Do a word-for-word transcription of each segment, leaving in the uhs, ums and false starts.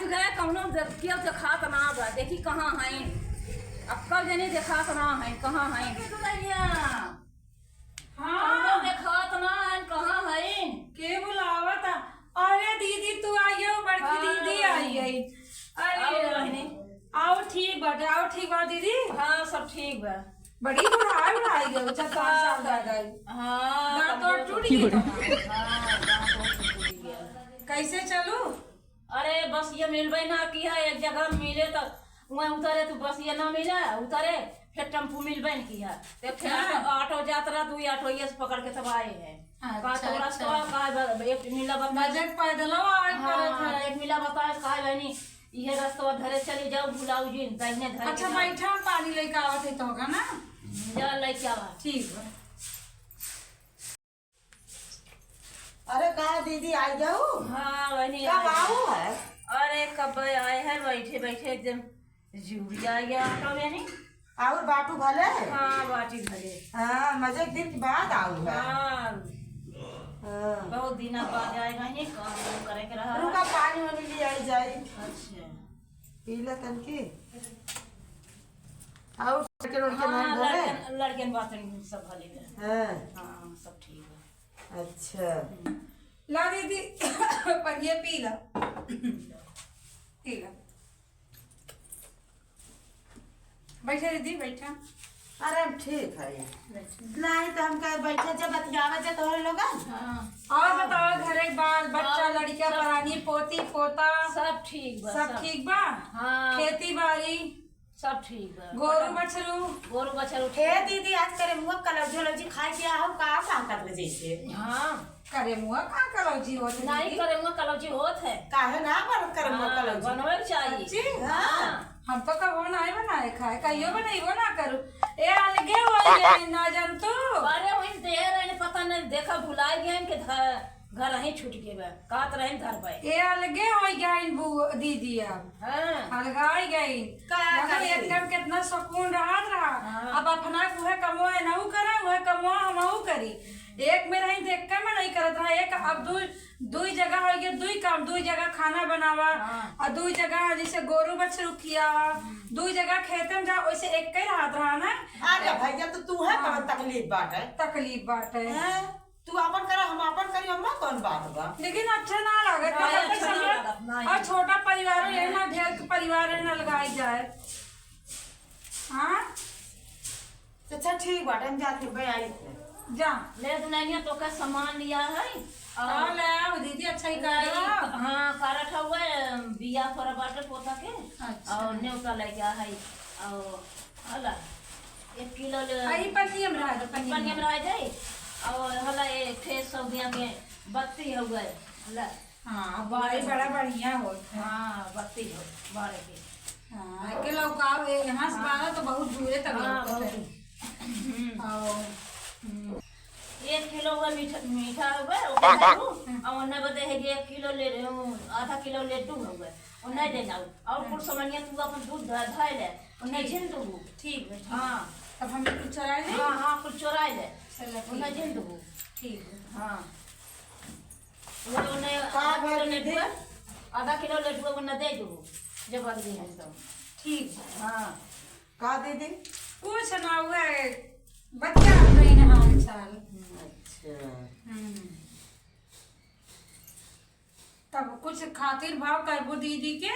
गए, कौनो देख-, केहू देखात ना बा, देखी कहाँ हईन। अक्कल जनी देखात ना हईन, कहाँ हईन? के दुल्हनिया? हाँ। कौनो देखात ना हईन, कहाँ हईन? के बुलावत? अरे दीदी, तू आइयो, बड़की हाँ। दीदी आई गई। अरे आओ बहिनी। आओ, ठीक बाटे, आओ, ठीक बा दीदी। हाँ, सब ठीक बा। बड़ी बुढ़ाई, बुढ़ाई गई, चार पाँच साल रह गई। हाँ, दांत और टूट गई। हाँ, दांत और टूट गया। कैसे चलू? अरे बस ये मिलबे ना किहा, एक जगह मिले तो वहाँ उतरे तो बस ये ना मिला, उतरे फिर टेम्पू मिलबे न किहा। तो फिर हाँ। ऑटो, ऑटो जात रहा, दुई ऑटो ये से पकड़ के तब आए हैं। का अच्छा, तो अच्छा। रास्ता का ब-, एक मिला बताए। बजट पैदलो आवे हाँ, पड़त है। एक मिला बताए, का बहनी, इहे रास्ता धरे चली जाओ, भुलाऊ जी, दाहिने धरे अच्छा, के जाओ। बैठा, हम पानी लेके आवत है तो होगा ना? जा लेके आवा। ठीक बा। अरे का दीदी, आई जाऊ? हाँ, बहनी, कब आई। आऊ है? अरे, कब आए हैं, बैठे, बैठे एकदम जुड़ जाए गया ऑटो में, नहीं? और बाटू भले? हाँ, बाटी भले। हाँ, मजे एक दिन के बाद आऊ है। हाँ। हाँ। बहुत दिन बाद आए, बहनी, काम वाम करे के रहा। रुका, पानी वानी ले आई जाई। अच्छा। पी ले तनकी। और लड़के, लड़के हाँ, नहीं भले? लड़कन, लड़कन बातन सब भले हैं। हाँ। हाँ, सब ठीक है। अच्छा। ला दीदी, पनिया पी ला। पी ला। बैठा दीदी, बैठा। अरे, हम ठीक है। बैठा। नहीं तो हम कहे बैठा, जब बतियावा जे तोहरे लोगन। हाँ। और बताओ, घरे बाल बच्चा, और लड़का, सब परानी, पोती, पोता। सब ठीक बा, सब सब। ठीक बा? हाँ। खेती बाड़ी? सब ठीक बा। गोरू बछरू? गोरू बछरू ठीक। हे दीदी, आज करेमुआ कलौजी वलौजी खाए के आहू का, का करत बा जैसे? हाँ। करेमुआ का कलौजी होत है नहीं, दीदी? करेमुआ कलौजी होत है। काहे ना बनत करेमुआ हाँ, कलौजी? बनवे के चाहिए। सच्ची? हाँ। हाँ। हम तो कबो नाहीं बनाए खाए, कहियो बनइबो ना करू। ए अलगे होई गए ना जान तू। अरे वही देर है, पता नहीं, देखा भुलाई गए इनके ध-, घर ही छूट गए बा, कहत रहे धरबे। ए अलगे हो गइन बू दीदी, अब हाँ। अलगाई गइन। का मगर करती? एकदम कितना सुकून रहत रहा। हाँ। अब अपना उहे कमवा एनहू करे, उहे कमवा हमहू करी। एक में रही तो एक में नहीं करत रहा, एक अब दू, दुई जगह हो गया, दुई काम, दुई जगह खाना बनावा, हाँ। और दुई जगह जैसे गोरू बछरू खियावा, हम्म। दुई जगह खेते में जा, वैसे एक ही रहत रहा ना। अरे भैया, तो तू है हाँ। कौन तकलीफ बाटे? तकलीफ बाटे। हैं? तू आपन करा, हम आपन करी, हमें कौन बात बा? लेकिन अच्छा ना लागत, नहीं, मतलब अच्छा नहीं समझ, लागत, नहीं। और छोटा परिवार है ना, ढेर के परिवार है ना, लगाई जाए। हाँ? अच्छा, ठीक बाटे, हम जाते हैं, भाई आई थे। जा। ले दुल्हनिया, तो का सामान लिया है? और हाँ, ले आओ दीदी, अच्छा ही लाई, कहा। हाँ, कारट हुआ, बिया पर बाटे पोता के, अच्छा। और न्योता लेके आ है, और हला, एक किलो ले, आ, ई पन्निया में रह दे, पन्निया पन्निया में। में रह जाई। और हला, एक ठे सौदिया के बत्ती हउवे, हला। हाँ, बड़ी बड़ा बढ़िया होत है। हाँ, बत्ती हो, बड़े के। हाँ, के लौकाव है, यहाँ से हाँ। बारह तो बहुत दूरे तक हाँ, लौकत है। बहुत। हम्म। और, हम्म। एक किलो हुआ मीठा, मीठा हुआ, ओके लड्डू, हम्म। और ओन्ने बदे है कि एक किलो ले, आधा किलो लड्डू हुआ, ओन्ने दे जाओ। और हम्म। कुल सामानिया तू अपन दूध ध-, धोए ले, ओन्ने ठीक। झिन दूबू। ठीक बा, ठीक। हाँ। तब हम कुल चोराए ले? हाँ, हाँ, कुल चोराए ले। चलो, ठीक ओन्ने बा। झिन दूबू। ठीक बा। हाँ। वो ओन्ने का आधा भर किलो दे दे? लड्डू, आधा किलो लड्डू ओन्ने दे दूबू, जब बन गई है तो। ठीक बा। हाँ। का दीदी? कुछ ना हुआ है, बच्चा आप नहीं ना हाल चाल। अच्छा। हम्म। तब कुछ खातिर भाव करबो दीदी के।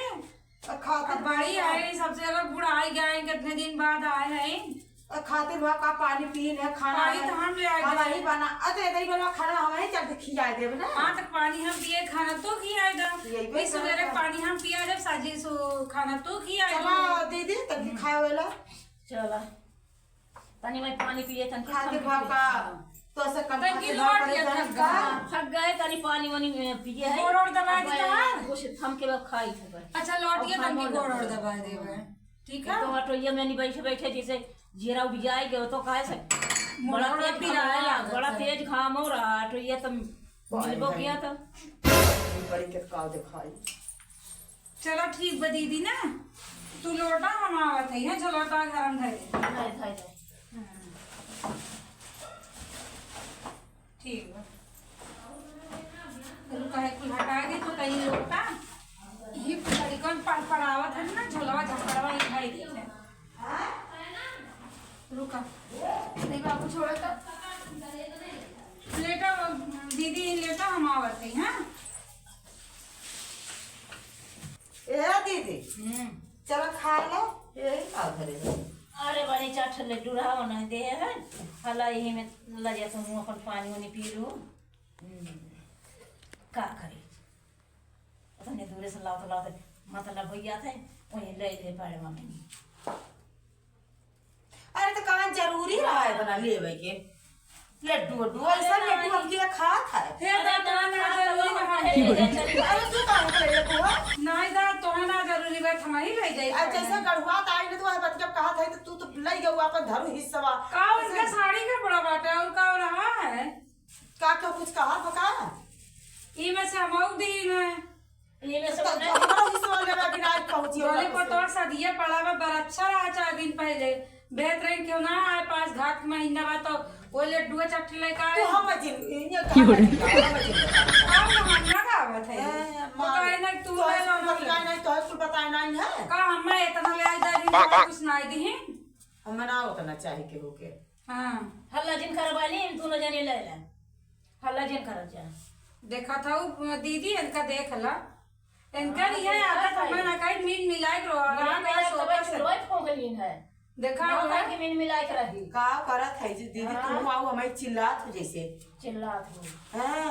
तो खातिर अब बड़ी भाव है, सबसे ज्यादा बुढ़ाई गए हैं, कितने दिन बाद आए हैं। तो खातिर भाव का पानी पीन है, खाना पानी है, तो हम ले आए हम थे। ही बना, अरे नहीं बनवा, खाना हम ही चल के खियाए देब ना। हाँ, तो पानी हम पिए, खाना तू खियाए दो। यही बात इस है। सवेरे पानी हम पिया जब साझी सो खाना तू खियाए चला दो। दीदी, तब हम्म। खाए वाला। चला। तनी मैं पानी पिए, तनी खातिर खातिर भाव पिए। का? तो ऐसे कम तनी खातिर की भाव लोट पड़े ये जाने थक का? गए। थक गए, तनी पानी वानी में पिए है। गोड़ ओड़ दबा अब दी मैं तोहार? कुछ थम के बस खाई थक गए। अच्छा, लोट अब ये खाना तनी गोड़ ओड़ लग गया। दबा देवे। ठीक है? तो ऑटो ये में नहीं बैठे बैठे जैसे जीरा उबियाए गए, तो काहे से मोर बड़ा ओड़ तेज पिराए घाम, लागत बड़ा है। तेज घाम हो रहा, ऑटो ये तो पानी मिलबो है। किया तो। बड़ी के का दिखाई। चलो ठीक बा दीदी ना, तू लोटा हम आवत है, यहाँ चलो लोटा घर में धरे। धरे, धरे, धरे। हाँ। ठीक बा। चलो काहे कुल हटा दे तो कहीं लोटा, ये लड़का पड़ावत है ना, झोलवा झपड़वा लिखाई देत है। रुका, नहीं बाबू, छोड़ा तो। लेटा, दीदी, लेटा, हम आवत है, हाँ? ए दीदी, हम्म। चलो खा लो, यही का धरे हो? अरे बड़ी चाट लड्डू रहा, वो नहीं दे है, हला यही में लगे तो मुँह अपन पानी उनी पी लूँ। हम्म। का करी? उतने दूरे से लावत लावत मतलब हो जात है, वही ले ले पड़े मम्मी। अरे तो कहाँ जरूरी रहा है बना लेवे के? लड्डू उड्डू, ऐसा लड्डू हम किया खात है। हे अरे दादा, ना ना जरूरी बा। अरे तू काहे के लइले बुआ? नहीं दा, तोहे ना जरूरी बा, हम ही ले जाई। आ, जैसे गढ़ुआ त आई न, तो वह बतिया कहा था, तो तू तो ले गऊ अपन धरू हिस्सवा। का उनका साड़ी कपड़ा बाटे और का रहा है? का, का कुछ कहा था का? ई में से हमऊ दीन है। ई में से तो हमरो हिस्सा लेबे बिना आज पहुँची दोनों को तोर सदिया पड़ा बा, बड़ा अच्छा रहा चार दिन पहले। बेहतरीन क्यों ना आए, पास घाट महीना बा तो वो लड्डुआ चट्टी लेके आए। तो हम जिन, इन्हें कहाँ बची? हम जिन। का महंगा का आवत है? ए, तो माँ, काहे ना तू तो ले लो ना। बताए नहीं, तो कुल बताए नहीं है। का हमें इतना ले आई दादी, कुछ नहीं दी। हमें ना उतना चाहे के होके। हाँ। हल्ला जिन करवानी, इन दोनों जने ले ले। हल्ला जिन करत जा। देखा था वो दीदी, इनका देख ला। इनका हाँ, नहीं है देखा आदत, था। हमें ना कहीं मीन मिलाई के रो, मीन रहा मिलाई का के सोफा से। चुलवा ठोक लीन है। देखा ना हुआ? कहीं मीन मिलाई के रही। का करत है जी दीदी, हाँ। तुम आओ हमें चिल्लात हो जैसे। चिल्लात हो। हाँ।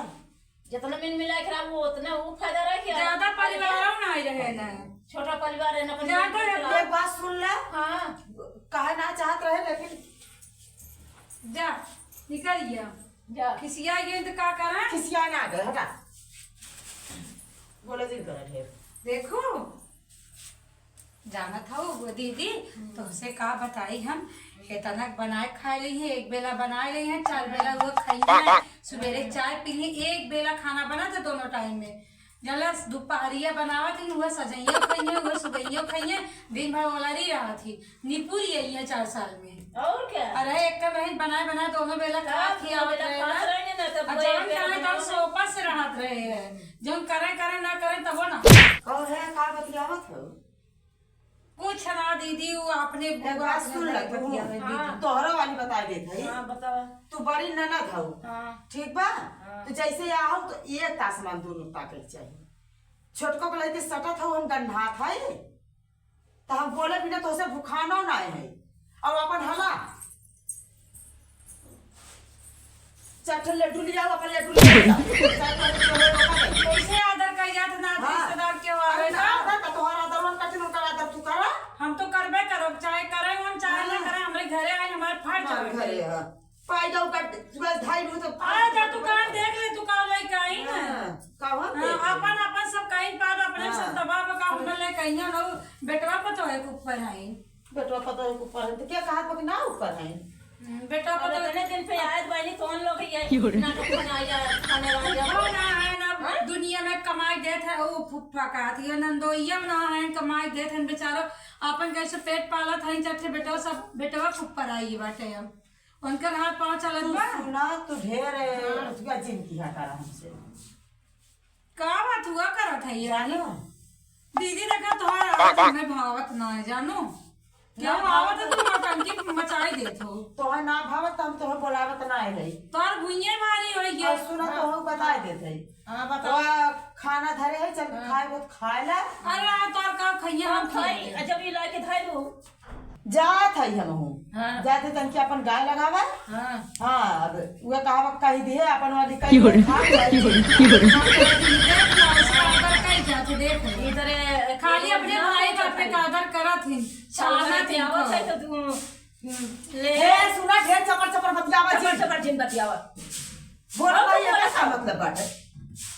जितना मीन मिलाई के रहा, वो उतना वो फायदा रह गया। ज्यादा परिवार ना रहे ना। छोटा परिवार है ना, अपन ज्यादा मीन है। एक बात सुन ले। हाँ। कहे ना चाहत रहे, लेकिन जा, निकल गया। जा। खिसिया गए तो का करा? खिसिया ना गए, हटा। बोले जिन करा ढेर। देखो, जानत हऊ वो दीदी, हम्म। तोहसे का बताई हम, इतना बनाए खाए ली है, एक बेला बनाए ली है, चार बेला वो खाई है, सुबेरे चाय पी ली, एक बेला खाना बना था दोनों टाइम में। जलस दुपहरिया बनावत ही, उहे सजइयो खइहे, उहे सुबहियो खइहे, दिन भर ओलरी रहत ही। निपुर यही है चार साल में। और क्या? अरे, एक का बहन बनाए, बनाए दोनों बेला का खात ही दोनों आवत बेला रहे खात ना। रहे ना, तब और कोई जौन बेला करे, तौन बनावत। सोपा से रहत रहे हैं। जौन करे, करे, ना करे, तबो ना। कहो है, का बतियावत हो? कुछ ना दीदी, वो अपने एक बात अपने सुन ले, तू बतियावे दीदी। हाँ। तोहरा वाली बताए देत है। हाँ, बतावा। तू बड़ी ननद हऊ। हाँ। ठीक बा? हाँ। तो जैसे या हो, तो एक आसमान दोनों ताके के चाहिए। छोटको के लइके सटत हऊ, हम गन्हात है। त हम बोले बिना तोहसे भुखानो ना है। अब अपन हला। चार ठो लड्डू ले आओ, अपन लड्डू ले आओ। कैसे आदर कइल जात ना, हाँ। रिश्तेदार के आवे अरे ना, का? आदर का, तोहरा आदर मन कठिन, ओकर आदर तू करा। हम तो करबे करब, चाहे करे हम, चाहे ना हाँ। करे, हमरे घरे आए, हमारे फर्ज हमारे हवे। घरे है। पाई जाऊ का, तू बस धाई लू तो आ जा, तू कान देख ले, तू का लेके आई ना। हाँ, का हो हाँ, देख ले। अपन, अपन सब कहीं पार, अपने हाँ। सब दबा बका, हम ले कहीं ना, बेटवा पतोहे के ऊपर है। बेटवा पतोहे के ऊपर है, तो क्या कहा कि ना ऊपर है? हम्म, बेटवा और पतोहे इतने दिन पे आए बहनी, कौन लोग ये क्यों रे? नाटक बनाया, खाने वाले हो ना है ना, हाँ? दुनिया में कमाई देत है, वो फुफ्फा का थी, नंदोइया ना है, कमाई देत है, बेचारो अपन कैसे पेट पालत है, जब से बेटवा सब, बेटवा के ऊपर आई बाटे अब। उनकर हाथ पाँव चलत तू बा। सुना, तू ढेर, हाँ। अथुआ जिन किहा करा हमसे। का बात हुआ करत है ये? जानो। दीदी देखा तोहार आवाज हमें भावत ना है, जानो। केहू ना आवत है, भावत। तू नौटंकी मचाई देत हो। तोहे ना भावत, त हम तोहे बोलावत ना है रही। तोहार भुइये भारी होई गया। और सुना, हाँ। तोहे बताई देत है। हाँ, बताओ। वो खाना धरे है, चल के हाँ। खाए, बहुत खाए ला। अरे, हाँ, तोहार का खइया, हम हम खाई, खइया। जब ये लाके धरे हो। जात है हम हूँ। हाँ। जाते तन के अपन गाय लगावा। हाँ। हाँ, अब वो कहा कही दिए, अपन वाली कही क्यों रे? खा जाए। क्यों रे? क्यों रे? देख लो, उसका आदर कई जात है, देख लो। इधर खाली अपने भाई बाप पे का आदर करत ही। सामने सामने से आवत है तो तू, हम्म, ले। ए, सुना, ढेर चपर चपर बतियावा जी। चपर चपर जिन बतियावा। बोलो और भाई, बोलो। एकर का मतलब बाटे?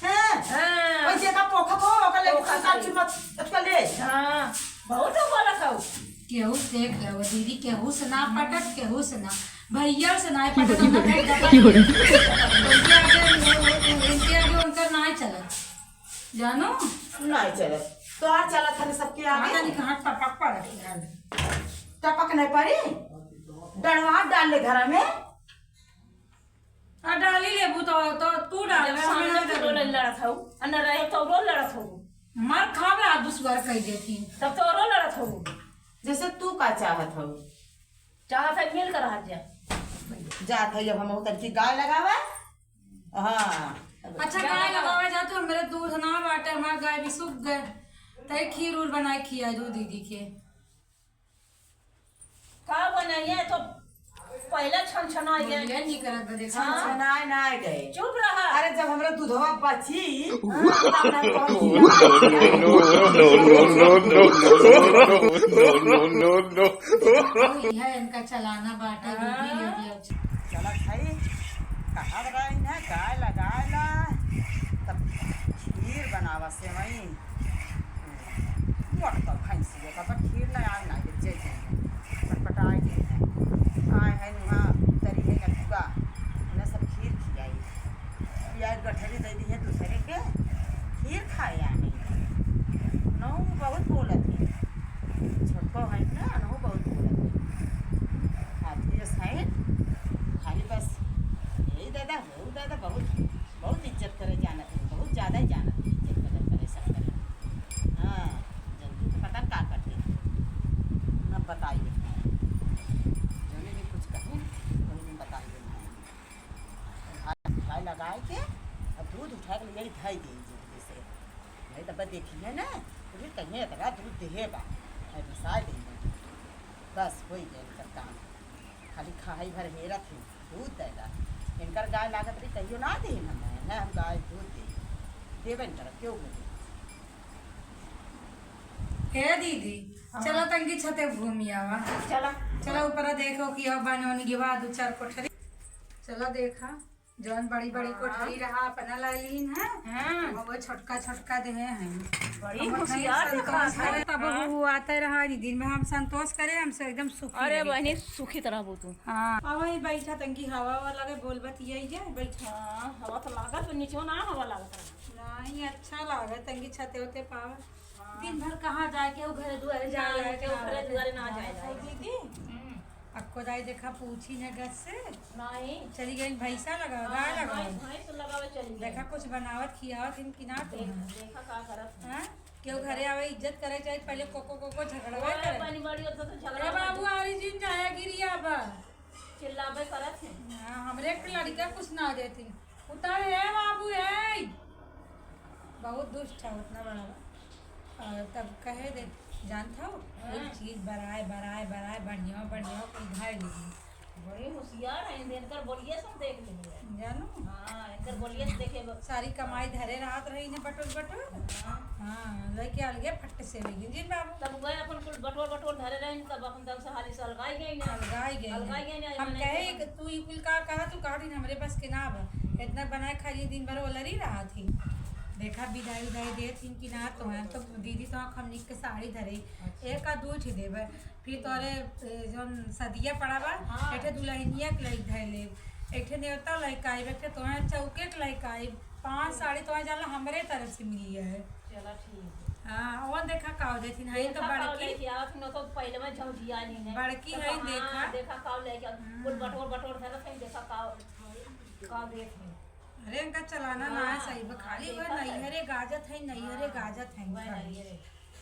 हैं? हाँ। ओइ जेका पोखत हो, ओकर ले पोखत का है। चुम्मा, अटका ले। हाँ, बहुत बोलत हौ। केहू से देख ले, वो दीदी केहू से ना पटत, केहू से ना। भैया से ना पटत, अपना भाई का पटत। क्यों रे? इनके आगे, इनके आगे उनका ना चलत। जानो? ना चलत। तोहार चलत है सबके आगे। पता नहीं कहाँ टपक पड़त है। टपक नहीं पड़ी? डंडवा डाल ले घर में। आ, डाली लेबू तो, तो तू डाल, जब हमें सामने ना से डालू। बोले लड़त हऊ, आ न रहे तो रो लड़त हऊ। मार खावे आ दुश्मन कह देती। तब तो औरो लड़त हो। जैसे तू का चाहत हो? चाहत है मिल कर रह जा। जात है जब हम तनकी गाय लगावे। हाँ। अच्छा, गाय गाय लगावे जा तो हमरे दूध ना बाटे, हमार गाय भी सूख गए। तय खीर उर बनाए खिया दो दीदी के। का बनाइए तो पहले छनछनाई है। बोलिए नहीं करत बा, देखा। हाँ। छनछनाए ना गए। चुप रहा। अरे जब हमरा दूधवा बची, हाँ, तब ना कौन सी No, no, no, no, no, no, no, no, no, no, no, no, no, no, no, no। यह इनका चलाना बाटे, हाँ। दीदी, दीदी, अब चलत है, कहा रही ना, गाय लगाए ला, तब खीर बनावा सेवई। मोट तो भैंसिया का, पर खीर ना आग ना गिर जाए, पटपटाए जाए। आए हैं वहाँ, तरी है नटुआ, उन्हें सब खीर खियाई। या गठरी दे दी है दूसरे के, खीर खाए आने। नौ बहुत बोलत है, छोटको है ना, नौ बहुत बोलत है। हाथी जैसा है, खाली बस यही दादा, वो दादा बहुत, बहुत इज्जत करे जानत है, बहुत ज्यादा ही जानत है, इज्जत कदर करे, सब करे। हाँ, जल्दी तो पता का करते। न बताई बेटा, जौने भी कुछ कहीं, वही में बताई बेटा। भाई लगाए के अब दूध उठा के ले आई, धाई दे जल्दी से। नहीं तो बस देखी है ना, तो फिर कहीं इतना दूध देहे बा, है घुसा देंगे। बस हो गया इनकर काम, खाली खाई भर हेरत है, दूध देगा। इनकर गाय लागत रही, कहियो ना दे हम, ना हम गाय दूध दे, देवे इनकर, क्यों बोले? हे दीदी, हाँ। चला तंगी छते घूमी आवा। चला। चला ऊपर देखो कि अब बने उनके बाद दो चार कोठरी। चला देखा, जौन बड़ी बड़ी हाँ। कोठरी रहा अपना ला लीन है। हाँ। और वो छोटका छोटका देहे हैं। बड़ी हम होशियार संतोष देखा करे, है। तब हाँ। वो आते रहा दीदी में हम संतोष करे, हमसे एकदम सुखी अरे रही। बहनी सुखी तरह वो तू। हाँ। अब वही बैठा तंगी हवा वाला के बोल बतियाई जाए, बैठा। हाँ, हवा तो लागत, पर नीचे ना हवा लागत रहा। नहीं, अच्छा लागत, तंगी छते होते पावे। हाँ। दिन भर कहाँ जाए, केहू घरे दुआरे ना, जाए, केहू घरे दुआरे ना जाए, जाए। दीदी, हम्म। अक्को दाई देखा पूछी न गस से। नहीं। चली गई भैंसा लगावे, हाँ, गाय लगावे। भैंस, भैंस लगावे चली गई। देखा कुछ बनावत खियावत हिन कि ना देख, तुम। देखा का करत है। हाँ? केहू घरे आवे, इज्जत करे चाहे, पहले कोको कोको झगड़वा ओए, करे। पानी बड़ी होता तो झगड़ा ए बाबू, होता। आरी जिन जाया गिरिया बा। चिल्लाबे करत है। हाँ, हमरे एक लड़का कुछ ना देती। उतर, ए बाबू, ए। बहुत दुष्ट है, उतना बड़ा बा। और तब कहे दे, जानत हो, हाँ। एक चीज बराए, बराए, बराए, बढ़िया, बढ़िया, कुल धर ली। बड़ी होशियार है, इनकर बोलिए सब देख लेंगे। जानू? हाँ, इनकर बोलिए से देखे बस। सारी कमाई धरे रहत रही ने बटोर, बटोर। हाँ। हाँ, लेके अलगे फट से ले गई। जिन बाबू। तब गए अपन कुल बटोर, बटोर धरे रहे, तब अपन दम से हाली से अलगाई गई ना। अलगाई गई ना। अलगाई गई ना, हम मने कहे कि तू ई कुल का कहा, तू कहा दिन हमरे बस के ना बा। इतना बनाए खा लिए, दिन भर ओलरी रहा थी। देखा, विदाई, विदाई देत हिन कि ना, तो हम तो दीदी तो हमनी के साड़ी धरे। अच्छा। एक आ दू ठे देबे। फिर तोरे, ए, जौन सदिया पड़ा बा, हाँ। एक ठे दुल्हनिया के लइक धइ लेब, एक ठे नेवता लइक आइब, एक ठे तोहे चौके के लइक आइब, पाँच साड़ी तोहे जाला हमरे तरफ से मिली है। चला ठीक है। हाँ, ओन देखा का देथिन, है तो देखा का बड़की। लेके आवत न तो पहले में झौंझिया ली ने। बड़की तो है, हाँ, देखा। देखा का लेके आवत। हम्म। कुल बटोर बटोर धरत है, देखा का, का देत है। अरे, इनका चलाना ना है हाँ, सही बा, हाँ, खाली वह देखा है। नैहरे गाजत है, नैहरे हाँ, गाजत है वह इनका। नैहरे।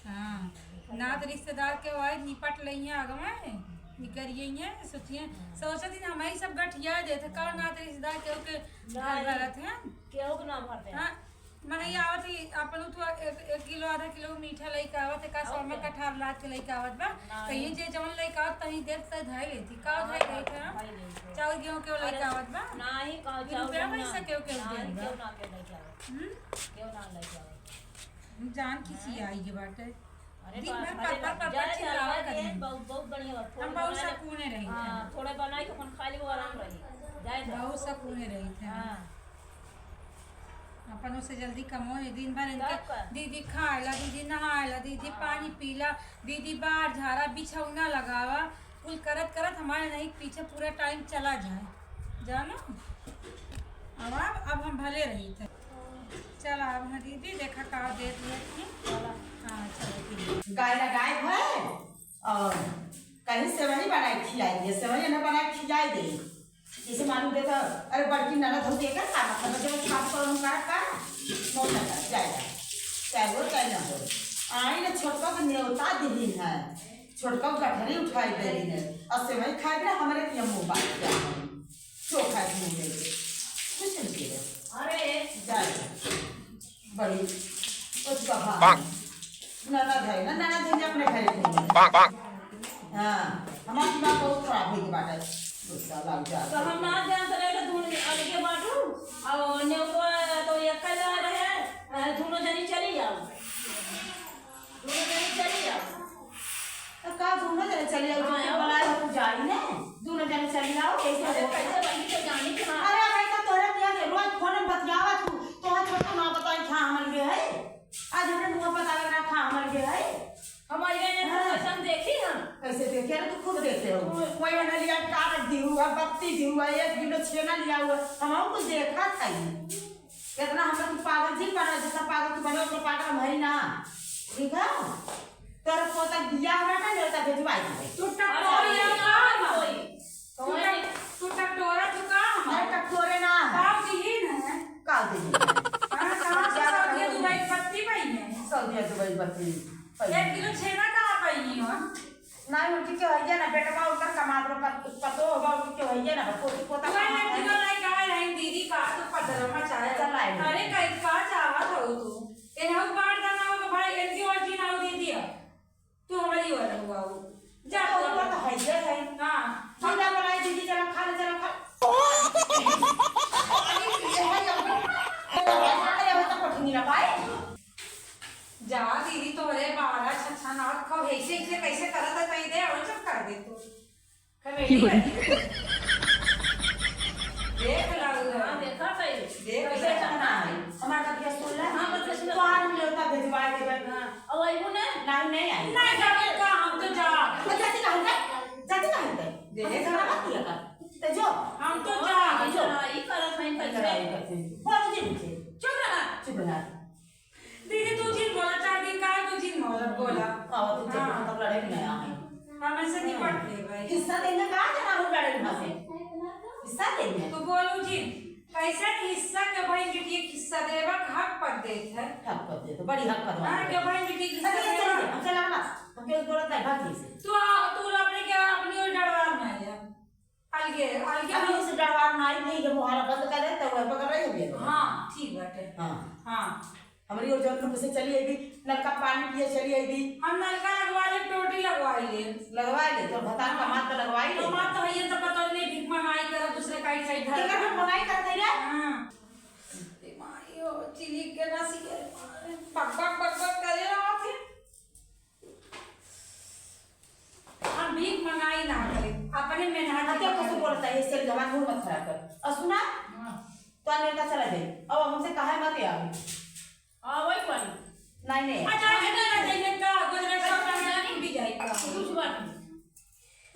हाँ, नात रिश्तेदार के वाई निपट लइहे आगवा है, निकरिए हैं, सोचिए, हाँ। सोचत ही हमही सब गठिया देत है, का नात रिश्तेदार केहू के घर नहीं, भरत है? केहू के ना भरते हैं। हाँ, मनई आवत ही, अपन तो एक, एक किलो, आधा किलो मीठा लइके आवत है, का और सौ में क्या? कठार लाद के लइके आवत बा, नहीं। कहीं जे जवन लइके आवत, तहीं देत त धइ लेती, का हाँ, धइ लेत है? धइ लेत है। चाउर गेहूं के अरे, लइके आवत बा? नहीं, का ई चाउर रुपया गेहूं पैसा ना, केहू केहू नहीं, देत बा? केहू ना के लइके आवत। हम्म? केहू ना लइके आवत। जान खिसियाई के बाटे। अरे दिन बा-, भर अरे कपड़ा बा-, कपड़ा जाए चिल्लावा जाए करी। बहुत, बहुत बढ़िया बा। थोड़े हम बहुत बनाए, सुकूने रही हाँ, थे। थोड़े बनाई तो अपन खाली वो आराम रही। जाए जाए। बहुत सुकूने रही थे। हाँ। अपन उसे जल्दी कमो, ये दिन भर इनके तब का? दीदी खाएला, दीदी नहाएला, दीदी हाँ। पानी पीला, दीदी बाहर झाड़ा बिछौना लगावा, कुल करत करत हमारे नहीं पीछे पूरा टाइम चला जाए, जानो? अब, अब, अब हम भले रही थे। चला, अब हाँ दीदी, देखा का देत हुए थी। हाँ, चलो, ठीक है। गाय लगाए है और कहीं सेवई बनाए खिलाई दे, सेवई ना बनाए खिलाई दे। जैसे मालूम देखा, अरे बड़की ननद हो, देखा का मतलब, जब छाप पर हम का, का, मौत लगा, जाएगा। चाहे वो, चाहे ना। आई न छोटका के नेवता दिहिन है, छोटका के गठरी उठाई देहिन है, और सेवई खाए बिना हमरे के मुँह बात क्या है? चोखा के मुँह लेके। कुछ नहीं किया। अरे। जाए। बड़ी। कुछ कहा। ननद है ना, ननद है अपने घरे के। हाँ, हमार दिमाग बहुत खराब होई के बाटे। गुस्सा लग जाता। तो हम ना जानत रहे कि दूनो अलगे बाटू, और नेवतवा तो एक का जा रहे, अ, दूनो जनी चली आओ। दूनो जनी चली आओ। तो का दूनो जनी चली आओ? हाँ, जो आओ। बुलाए हो, तू जाई ने। दूनो जनी चली आओ, कैसे अरे, हो? कैसे बनी तो जानी कि हाँ। अरे, अबे तो तोहरा किया के रोज फोन में बतियावा तू, तोहरा छोटका ना बताई था हमन के है। आज हमरे मुँह पता लग रहा था हमन के है। हमारे यहाँ तो हाँ। कैसन देखी हम? कैसे देखे? अरे, तू खुद देखे हो। हाँ। कोई है ना लिया, काट दी हुआ, बत्ती दी हुआ, एक किलो छेना लिया हुआ, हम कुछ देखा था ही। इतना हम लोग पागल जी बना, जितना पागल तू बने, उतना पागल हम है ना। ठीक है? तोरा पोता बियाह बाटे, नेवता भेजवाई दे। तू टकटोरा अरे, का हम? कोई। तू टक-, तू टकटोरा तू का हम? अरे, टकटोरे ना। का दिही न? का दिही? हाँ, कहाँ से सऊदिया दुबई बत्ती पाई है? सऊदिया दुबई बत्ती पाई है। एक किलो छेना कहाँ पाई हो? नहीं, उनकी केहू है ना, बेटवा उनकर कमात बा, पत-, पतो होगा, उनकी केहू है ना, बा, पोती पोता तू है कमात लड़की है। वाला है, कहाँ है, दीदी, कहाँ तू पदर मचाए? चल, आए। अरे, कहीं का चाहत हो तू? एनहु काट देना हो तो भाई, इनकी ओर की नाव दे दिया। तू हमारी ओर हुआ हो। जा, तो तू वो तो है, ये है। हाँ। चला बनाए, दीदी, चला खा ले, चला खा। ये है, ये है, ये है, ये है, तो कुछ नहीं ना पाए। जा दीदी, तोहरे बारह छछा नाथ खो, ऐसे, ऐसे कैसे करत है, तई दे, और चुप कर दे तू। कमेटी की हो? कर। देख ला उधर। हाँ, देखा सही। देख कैसे ला। चलना है? हमारा बतिया सुन ले। हाँ, बतिया सुन ले। तो आज हम लोग का भिजवा देबे। हाँ, अब आइबो ना? नहीं, नहीं आई। नहीं जाबे का, हम तो जा। तो जाती कहाँ गए? जाती कहाँ गए? देख। हम तो बात किया था। तो जो। हम तो जा। जो। लड़ाई करत हैं, इधर आई करते हैं। बोलो जी मुझे। चुप रहा। चुप रहा। दीदी, तू जिन बोला, चार दिन का है, तू जिन बोला, बोला। हाँ, तू जब हाँ। तक लड़े भी नहीं आए। हम ऐसे निपट ले भाई। हिस्सा देने का है, ना हम लड़े वहाँ से। हिस्सा देने। तू बोलू जिन, कैसे हिस्सा के भाई जो कि एक हिस्सा देवा के हक पर देत है। हक पर देत, बड़ी हक पर हाँ, बात के है। भाई जो कि हिस्सा अरे, देवा। चल, हम चला ना, हम क्यों बोलत है, भाग से। तू आ, तू अपने के, अपनी ओर डरवा ना जा। अलगे, अलगे अभी हम इसे डरवा ना आई, नहीं, ये मुहारा बंद करे, तो वह पकड़ रही है, भैया। हाँ, ठीक बाटे। हाँ। हाँ। हमरी ओर जौन तुम से चली आइबी, नलका पानी पिए चली आइबी। हम नलका लगवा ले, टोटी लगवा ले। लगवा ले, तो भतार का हाँ। माथ पे लगवा ले। तो माथ तो है, ये तो पता नहीं, भीख मंगाई कर, दूसरे का ही side धर। केकर भीख मंगाई करते रे? हाँ। ए माई हो, चिली के ना सिए, बक बक बक बक करे रहा थे। हम भीख मंगाई ना करे, अपने मेहनत हाँ, से क्या कमाई। कैसे बोलता है, इससे जवान मूड मत खराब कर। और सुना, हाँ। तो अन्य का चला जाए, अब हमसे कहा मत यार। हाँ, वही वाली। नहीं, नहीं। अच्छा, है ना, ना चाहिए का, गुजरात सब का नाम भी जाए का। कुछ बात नहीं।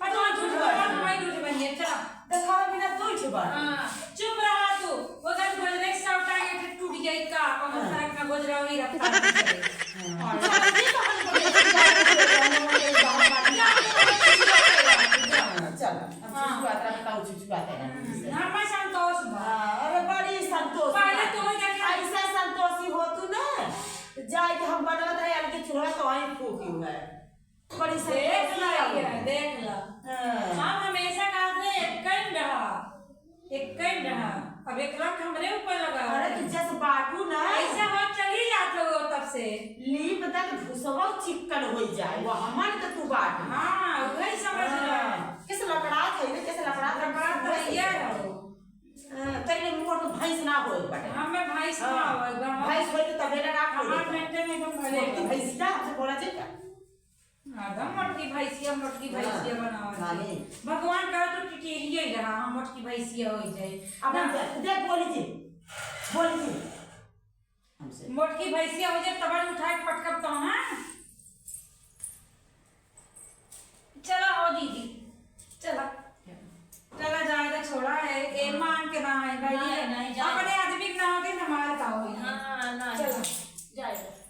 अच्छा, झूठ बोला, हमारी झूठ बनिए, चला। दिखावे बिना तू ही छुपा। हाँ, चुप रहा तू। वो तो गोदरेज से उठा के फिर टूट गई का, अपन हाँ। सारा अपना गोदरा वही रफ्तार से चले। हाँ। और चल, ठीक है, हम गोदरेज से जाके फिर हम लोग ये बाहर बात किया। हाँ, चल, हम हाँ। छुछुआत रहा, बताओ, छुछुआत रहा। हम्म, हम संतोष बा। हाँ, अरे बड़ी संतोष पहले बा। तू ही देख। ऐसा संतोषी हो तू ना, जाए के हम बनवत रहे, अलगे चूल्हा तो वहीं फूकी हुआ है। बड़ी देख संतोषी ला है। ये, देख ला। हाँ। हम हमेशा कहत रहे, "एक्कन रहा, एक्कन रहा।" अब एक लाख हमरे ऊपर लगा अरे, है। तू जस बाटू ना। ऐसे हो चली जात हो तब से। लीप तक भुसवा चिक्कन हो जाए, वो हमन के तू बाटू। हाँ, वही समझ हाँ। ला। किस लकड़ा थे रे, किस लकड़ा थे? लकड़ा तो ये है वो। हाँ, तेरे मोट भैंस ना होए बटे। हमें भैंस ना हाँ। होए, हम भैंस होए तो तबेला ना खोले। हमार मेंटेन एकदम भले मोटी है। भैंसिया हमसे बोला जाए क्या? एकदम मोटकी भैंसिया, मोटकी हाँ, भैंसिया बनावत है। नानी। भगवान कहा तो टिटेरिया ही रहा, हम मोटकी भैंसिया हो जाए। अब हम ना। दे-, देख बोली जी, बोली जी। हमसे। मोटकी भैंसिया हो जाए, तब उठा के पटकब तो, हाँ?